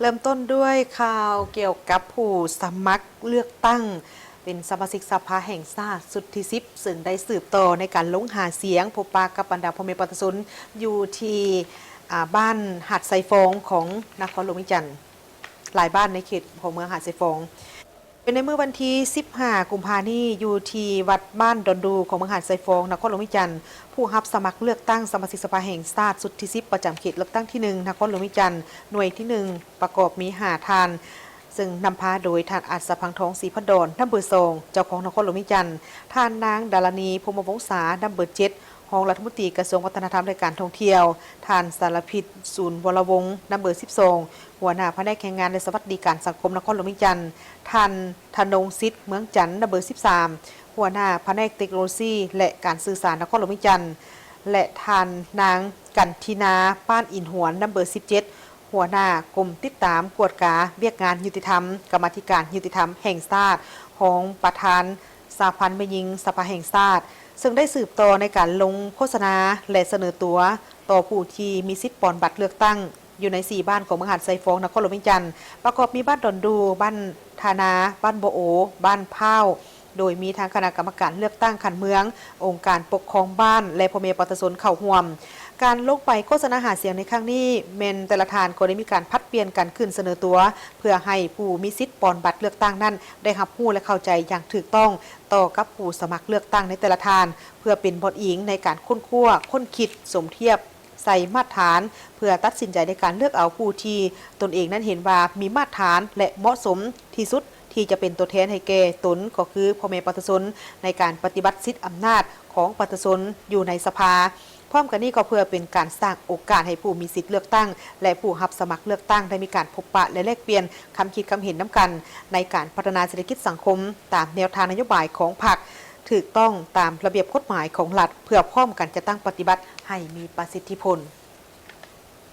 ເລີ່ມຕົ້ນດ້ວຍຂ່າວກ່ຽວກັບຜູ້ສະໝັກເລືອກຕັ້ງເປັນສະມາຊິກສະພາແຫ່ງຊາດຊຸດທີສິບ ເຊິ່ງໄດ້ສືບຕໍ່ໃນການລົງຫາສຽງ ພົບປະກັບບັນດາພໍ່ແມ່ປະຊາຊົນຢູ່ທີ່ ອາ ບ້ານຫາດຊາຍຟອງຂອງນະຄອນຫຼວງວຽງຈັນ ຫຼາຍບ້ານໃນເຂດຂອງເມືອງຫາດຊາຍຟອງ. ເປັນໃນມື້ວັນທີສິບຫ້າ ກຸມພານີ້ ຢູ່ທີ່ວັດບ້ານດອນດູ ຂອງເມືອງຫາດຊາຍຟອງ ນະຄອນຫຼວງວຽງຈັນ, ຜູ້ຮັບສະໝັກເລືອກຕັ້ງສະມາຊິກສະພາແຫ່ງຊາດຊຸດທີສິບ ປະຈຳເຂດເລືອກຕັ້ງທີໜຶ່ງ ນະຄອນຫຼວງວຽງຈັນ ໜ່ວຍທີໜຶ່ງ ປະກອບມີຫ້າທ່ານ, ເຊິ່ງນຳພາໂດຍທ່ານ ອັດສະພັງທອງ ສີພັນດອນ ນຳເບີສອງ ເຈົ້າຄອງນະຄອນຫຼວງວຽງຈັນ, ທ່ານນາງ ດາລານີ ພົມມະວົງສາ ນຳເບີເຈັດ ຮອງລັດຖະມົນຕີກະຊວງວັດທະນະທຳ ແລະ ການທ່ອງທ່ຽວ, ທ່ານ ສາລະພິດ ສູນວໍລະວົງ ນຳເບີສິບສອງ ຫົວໜ້າພະແນກແຮງງານ ແລະ ສະຫວັດດີການສັງຄົມນະຄອນຫຼວງວຽງຈັນ, ທ່ານ ທະນົງສິດ ເມືອງຈັນ ນຳເບີສິບສາມ ຫົວໜ້າພະແນກເຕັກໂນໂລຊີ ແລະ ການສື່ສານນະຄອນຫຼວງວຽງຈັນ ແລະ ທ່ານນາງ ກັນທິນາ ປານອິນຫວນ ນຳເບີສິບເຈັດ ຫົວໜ້າກົມຕິດຕາມກວດກາວຽກງານຍຸຕິທຳ, ກຳມາທິການຍຸຕິທຳແຫ່ງຊາດ, ຮອງປະທານສະຫະພັນແມ່ຍິງສະພາແຫ່ງຊາດ, ເຊິ່ງໄດ້ສືບຕໍ່ໃນການລົງໂຄສະນາ ແລະ ສະເໜີຕົວຕໍ່ຜູ້ທີ່ມີສິດປ່ອນບັດເລືອກຕັ້ງ ຢູ່ໃນສີ່ບ້ານຂອງເມືອງຫາດຊາຍຟອງ ນະຄອນຫຼວງວຽງຈັນ, ປະກອບມີບ້ານດອນດູ, ບ້ານທ່ານາ, ບ້ານບໍ່ໂອ, ບ້ານພ້າວ, ໂດຍມີທັງຄະນະກຳມະການເລືອກຕັ້ງຂັ້ນເມືອງ, ອົງການປົກຄອງບ້ານ ແລະ ພໍ່ແມ່ປະຊາຊົນເຂົ້າຮ່ວມ. ການລົງໄປໂຄສະນາຫາສຽງໃນຄັ້ງນີ້ ແມ່ນແຕ່ລະທ່ານກໍໄດ້ມີການຜັດປ່ຽນກັນຂຶ້ນສະເໜີຕົວ ເພື່ອໃຫ້ຜູ້ມີສິດປ່ອນບັດເລືອກຕັ້ງນັ້ນ ໄດ້ຮັບຮູ້ ແລະ ເຂົ້າໃຈຢ່າງຖືກຕ້ອງຕໍ່ກັບຜູ້ສະໝັກເລືອກຕັ້ງໃນແຕ່ລະທ່ານ, ເພື່ອເປັນບ່ອນອີງໃນການຄົ້ນຄວ້າ, ຄົ້ນຄິດ, ສົມທຽບ ໃສ່ມາດຖານ ເພື່ອຕັດສິນໃຈໃນການເລືອກເອົາຜູ້ທີ່ຕົນເອງນັ້ນເຫັນວ່າມີມາດຖານ ແລະ ເໝາະສົມທີ່ສຸດ ທີ່ຈະເປັນຕົວແທນໃຫ້ແກ່ຕົນ ກໍຄືພໍ່ແມ່ປະຊາຊົນ ໃນການປະຕິບັດສິດອຳນາດຂອງປະຊາຊົນຢູ່ໃນສະພາ. ພ້ອມກັນນີ້ກໍເພື່ອເປັນການສ້າງໂອກາດໃຫ້ຜູ້ມີສິດເລືອກຕັ້ງ ແລະ ຜູ້ຮັບສະໝັກເລືອກຕັ້ງໄດ້ມີການພົບປະ ແລະ ແລກປ່ຽນຄຳຄິດຄຳເຫັນນຳກັນ ໃນການພັດທະນາເສດຖະກິດສັງຄົມ ຕາມແນວທາງນະໂຍບາຍຂອງພັກ ຖືກຕ້ອງຕາມລະບຽບກົດໝາຍຂອງລັດ ເພື່ອພ້ອມກັນຈັດຕັ້ງປະຕິບັດໃຫ້ມີປະສິດທິຜົນ.